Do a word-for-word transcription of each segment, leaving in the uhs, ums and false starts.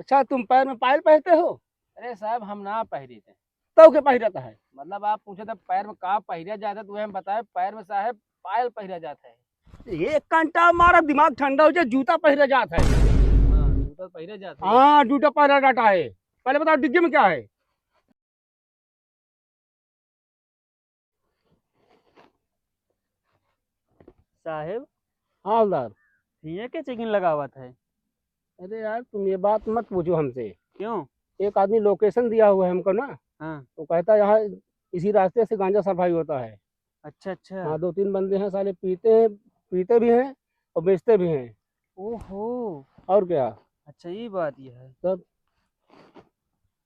अच्छा, तुम पैर में पायल पहनते हो? अरे साहब, हम ना पहिरे थे। तो के पहिरत है? मतलब, आप पूछे थे पैर में का पहिरा जाता है, तो वह हम बताए, पैर में साहब पायल पहिरा जाता है। एक घंटा मारा, दिमाग ठंडा हो जाए, जूता पहिरा जाता है। हाँ, जूता पहिरा जाता है। हाँ, जूता पहिरा जाता है। पहले बताओ, डिग्गी में क्या है? साहेब। हाँ, हवलदार। हियाँ के चेकिंग लगावत है? अरे यार, तुम ये बात मत पूछो हमसे। क्यों? एक आदमी लोकेशन दिया हुआ है हमको ना। हाँ। वो कहता है, "यहाँ इसी रास्ते से गांजा सप्लाई होता है।" अच्छा, अच्छा। हाँ, दो तीन बंदे हैं साले, पीते हैं, पीते भी हैं और बेचते भी हैं। ओहो। और क्या? अच्छा, ये बात ये है। तब?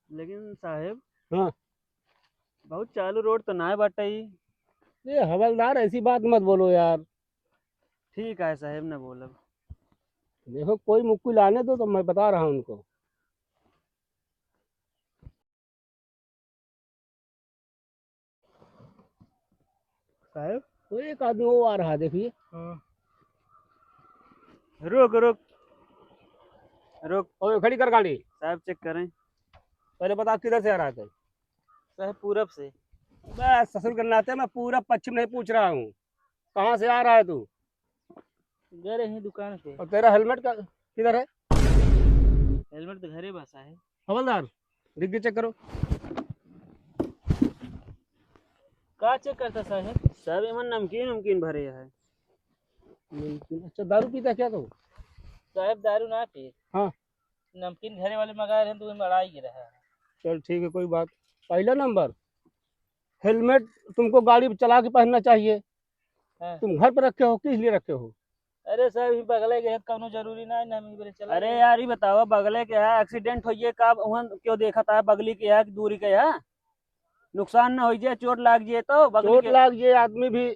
लेकिन साहेब, हाँ। बहुत चालू रोड तो ना बाटे ई। ए हवलदार, ऐसी बात मत बोलो यार। ठीक है साहेब, न बोलब। देखो, कोई मुक्की लाने दो तो मैं बता रहा हूँ उनको। साहेब? वो एक आदमी वो आ रहा है, देखिए। हाँ। रुक, रुक, रुक। ओए, खड़ी कर गाड़ी। साहेब, चेक करें। पहले बता, किधर से आ रहा है तू? साहेब, पूरब से। बस, ससुर के नाते मैं पूरब पश्चिम नहीं पूछ रहा हूँ, कहाँ से आ रहा है तू? गए रहे दुकान पे। और तेरा हेलमेट का किधर है? हेलमेट तो घरे बा साहेब। हवलदार, डिग्गी चेक करो। का चेक करता साहेब? साहेब, एमन नमकीन उमकीन भरे है। नमकीन, अच्छा, दारू पीता क्या तू? साहेब, दारू ना पी। हाँ। नमकीन घरे वाले मंगाए रहे तो ओहिमे अड़ाई गिरा है। चल ठीक है, कोई बात। पहला नंबर, हेलमेट तुमको गाड़ी चला के पहनना चाहिए। हाँ। तुम घर पे रखे हो, किस लिए रखे हो? अरे साहेब, ई बगले के है, कौनो जरूरी ना है, ना हम ई बरे चला अरे जाए। यार, ई बतावा, बगले के है, एक्सीडेंट होइ जाए, का उहन क्यों देखत है, बगली के है कि दूरी के है? नुकसान ना होइ जाए, चोट लाग जाए तो बगली चोट के लाग जाए, आदमी भी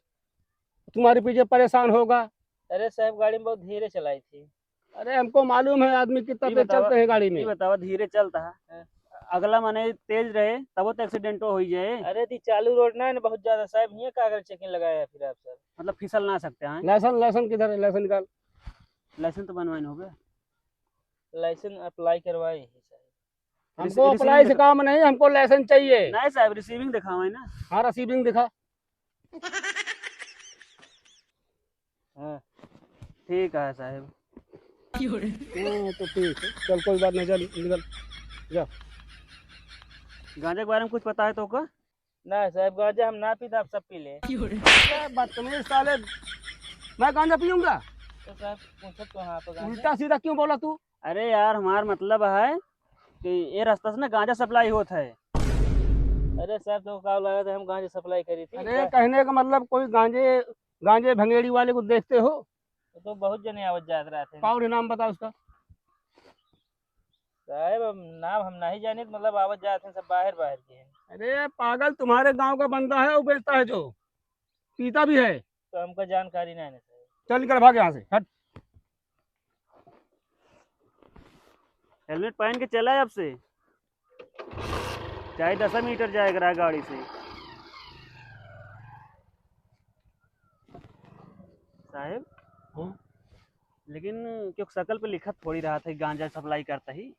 तुम्हारे पीछे परेशान होगा। अरे साहेब, गाड़ी में बहुत धीरे चलाई थी। अरे, हमको मालूम है आदमी कितना ई तेज बतावा, चलते हैं गाड़ी में। ई बतावा, धीरे चलता है। हाँ। अगला मने तेज रहे, तबो तो एक्सीडेंटो होइ जाए। अरे, ती चालू रोड ना है ना, बहुत ज्यादा साहेब, हियाँ का अगर चेकिंग लगाया है फिर आप सब? मतलब फिसल ना सकते हैं। लाइसेंस, लाइसेंस किधर है? लाइसेंस निकाल। लाइसेंस तो बनवाइन होबे। लाइसेंस अप्लाई करवाए ही साहेब। हमको रिसी-, अप्लाई से रिसीविंग दिखा। काम नहीं, हमको लाइसेंस चाहिए। नहीं साहेब, रिसीविंग दिखावे ना। हाँ, रिसीविंग दिखा। हाँ, ठीक है साहेब। हाँ, तो ठीक है। चल, कोई बात नहीं, चल, निकल, जा। गांजा के बारे में कुछ पता है तोका? ना साहेब, गांजा हम ना पीता, आप सब पी ले। क्या बदतमीज साले, मैं गांजा पीऊंगा? तो साहेब, पूछत तो हाँ, तो गांजा। उल्टा सीधा क्यों बोला तू? अरे यार, हमार मतलब है कि ये रास्ता से ना गांजा सप्लाई होत है। अरे साहेब, तो का लगा था हम गांजा सप्लाई करी थी अरे, क्या? कहने का मतलब, कोई गांजे, गांजे भंगेड़ी वाले को देखते हो? तो, तो बहुत जने आवत जात रहते हैं। कौन है, नाम बता उसका। साहेब, अब नाम हम नहीं जाने, मतलब आवत जात हैं सब बाहर बाहर के हैं। अरे पागल, तुम्हारे गांव का बंदा है, वो बेचता है जो, पीता भी है। तो हमका जानकारी नहीं है साहेब। चल निकल, भाग यहाँ से, हट। हेलमेट पहन के चला है अब से, चाहे दस मीटर जाए करा गाड़ी से। साहेब, हाँ? लेकिन क्यों शकल पे लिखत थोड़ी रहा था कि गांजा सप्लाई करता ही।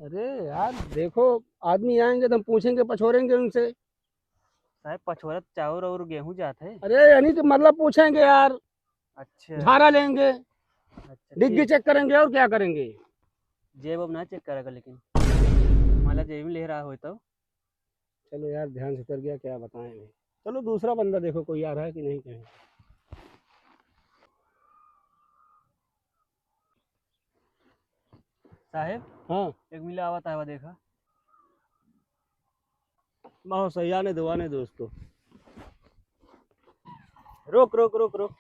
अरे यार, देखो, आदमी आएंगे तो हम पूछेंगे, पछोरेंगे उनसे। साहेब, पछोरत चाउर और गेहूं जात है। अरे, यानी कि मतलब पूछेंगे यार। अच्छा। झारा लेंगे, अच्छा, डिग्गी ठीक। चेक करेंगे और क्या करेंगे? जेब अब ना चेक करेगा, लेकिन माला जेब में ले रहा हो तो। चलो यार, ध्यान से उतर गया, क्या बताएं भाई। चलो, दूसरा बंदा देखो, कोई आ रहा है कि नहीं कहीं। साहेब, हाँ। एक मिला आवत है, वो देखा। बहुत सही, आने दो, आने दो उसको। रोक, रोक, रोक, रोक।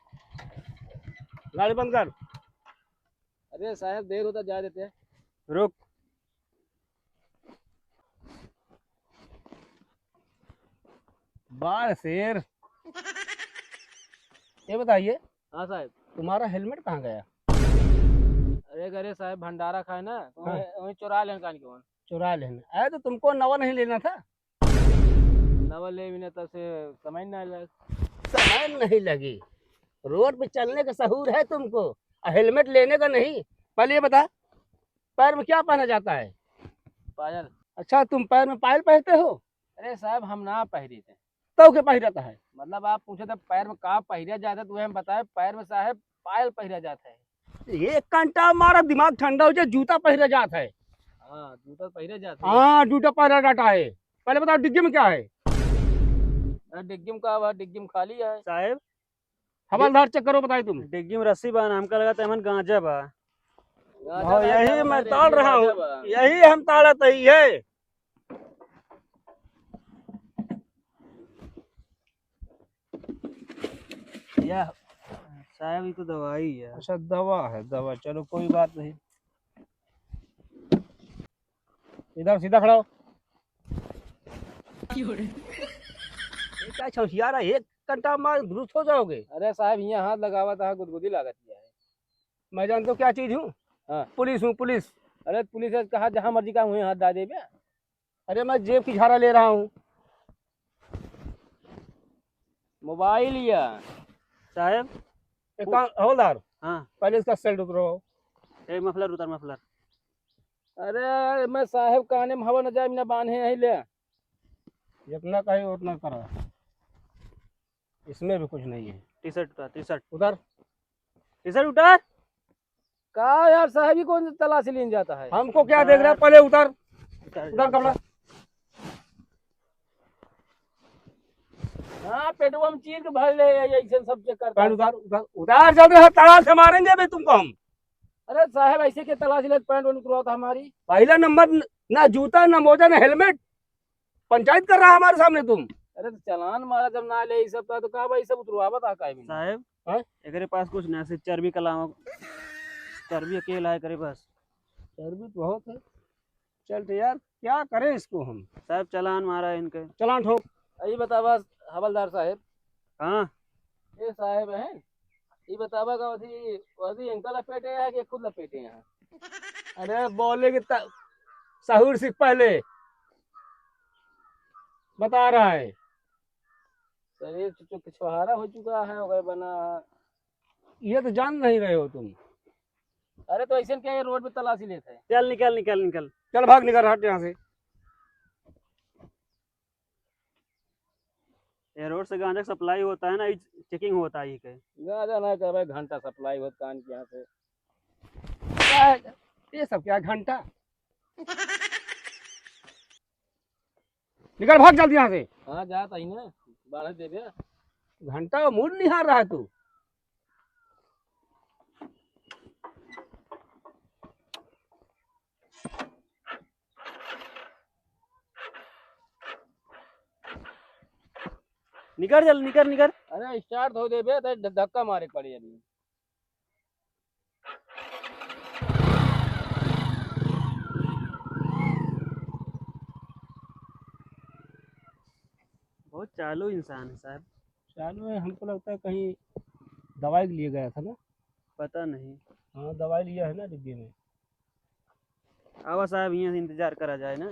गाड़ी बंद कर। अरे साहेब, देर होता, जा देते हैं। रोक। बार शेर। ये बताइए, हाँ साहेब। तुम्हारा हेलमेट कहाँ गया? अरे, अरे साहेब, भंडारा खाए ना, तो हाँ। वहीं, वहीं चुरा लेन कान के वहाँ। चुरा लेन। अरे, तो तुमको नवा नहीं लेना था? नवा ले भी ना, तब से समय ना लग। समय नहीं लगी। रोड पे चलने का सहूर है तुमको, और हेलमेट लेने का नहीं। पहले ये बता, पैर में क्या पहना जाता है? पायल। अच्छा, तुम पैर में पायल पहनते हो? अरे साहब, हम ना पहिरे थे। तो के पहिरत है? मतलब, आप पूछे थे पैर में का पहिरा जाता है, तो वह हम बताए, पैर में साहब पायल पहिरा जाता है। एक घंटा मारा, दिमाग ठंडा हो जाए, जूता पहिरा जाता है। हाँ, जूता पहिरा जाता है। हाँ, जूता पहिरा जाता है। पहले बताओ, डिग्गी में क्या है? अरे, डिग्गी में का बा? डिग्गी में खाली है। साहब, हवलदार, चेक करो, बताई तुम। डिग्गी में रस्सी बा ना, हमका लगा था एमन गांजा बा। गांजा हाँ, ना यही बा, मैं डिग्गी ताड़ में रहा गांजा हूँ, बा। यही हम ताड़त ही है। या साहब, ये तो दवाई है। अच्छा, दवा है, दवा, चलो, कोई बात नहीं। इधर सीधा खड़ा हो। ये क्या छौसिया रहा है? एक घंटा में दुरुस्त हो जाओगे। अरे साहब, यहाँ हाथ लगावा था, गुदगुदी लागत है। मैं जानता हूँ क्या चीज हूँ। हाँ। पुलिस हूँ, पुलिस। अरे पुलिस है, कहा जहाँ मर्जी का हुए हाथ डाल देबे। अरे, मैं जेब की झारा ले रहा हूँ। मोबाइल या। साहब। एक काम, हवलदार। हाँ। पहले इसका सेल्ट उतरो। ए, मफलर उतार, मफलर। अरे, मैं साहब काने में हवा न जाए, ना बांधे यहीं ले। जितना कहे उतना करा। इसमें भी कुछ नहीं है। टी शर्ट उतार, टी शर्ट। उतार। टी शर्ट उतार। का यार साहब, ये कौन तलाशी लेने जाता है? हमको क्या देख रहा है? पहले उतार, उतार, उतार कपड़ा। हाँ, पेटवा में चीर के भर ले, ये ऐसे सब चेक करता पैंट है। उतार, उतार, उतार, जल्दी, हाथ तलाश से मारेंगे बे तुमको हम। अरे साहब, ऐसे के तलाशी ले, पैंट वैंट उतरवा था हमारी। पहला नंबर न-, ना जूता, ना मोजा, ना हेलमेट। पंचायत कर रहा हमारे सामने तुम। अरे तो चालान मारा जब ना ले, ई सब तो, तो का भाई, सब उतरवावत आ काहे बिना? साहब, हाँ? एकरे पास कुछ ना, सिर्फ चर्बी के अलावा, चर्बी अकेला है एकरे पास। चर्बी तो बहुत है। चल तो यार, क्या करें इसको हम? साहब, चालान मारा है इनके। चालान ठोक। ई बतावा हवलदार साहब। हाँ। ये साहब हैं, ई बतावा का वथी, वथी इनका लपेटे हैं कि खुद लपेटे हैं? अरे बोले कि त-, सहूर से पहले बता रहा है। शरीर तो चुक-, छुहारा हो चुका है, हो गए बना। ये तो जान नहीं रहे हो तुम। अरे तो ऐसे क्या ये रोड पे तलाशी लेते हैं? चल निकल, निकल, निकल। चल भाग, निकल, हट यहाँ से। ये रोड से गांजा सप्लाई होता है ना, ये चेकिंग होता है ये के। गांजा ना करवाए, घंटा सप्लाई होता कान के यहाँ से। क्या है? ये सब क्या घंटा? निकल भाग जल्दी यहाँ से। हाँ, जात ही ना, बाढ़ देबे। घंटा का मूड निहार रहा है तू। निकर जल, निकर, निकर। अरे, स्टार्ट हो देबे, तो ध-, धक्का मारे के पड़ी अभी। बहुत चालू इंसान है साहब। चालू है, हमको लगता है कहीं दवाई के लिए गया था ना। पता नहीं। हाँ, दवाई लिया है ना डिब्बे में। आवा साहब, यहाँ से इंतजार करा जाए ना।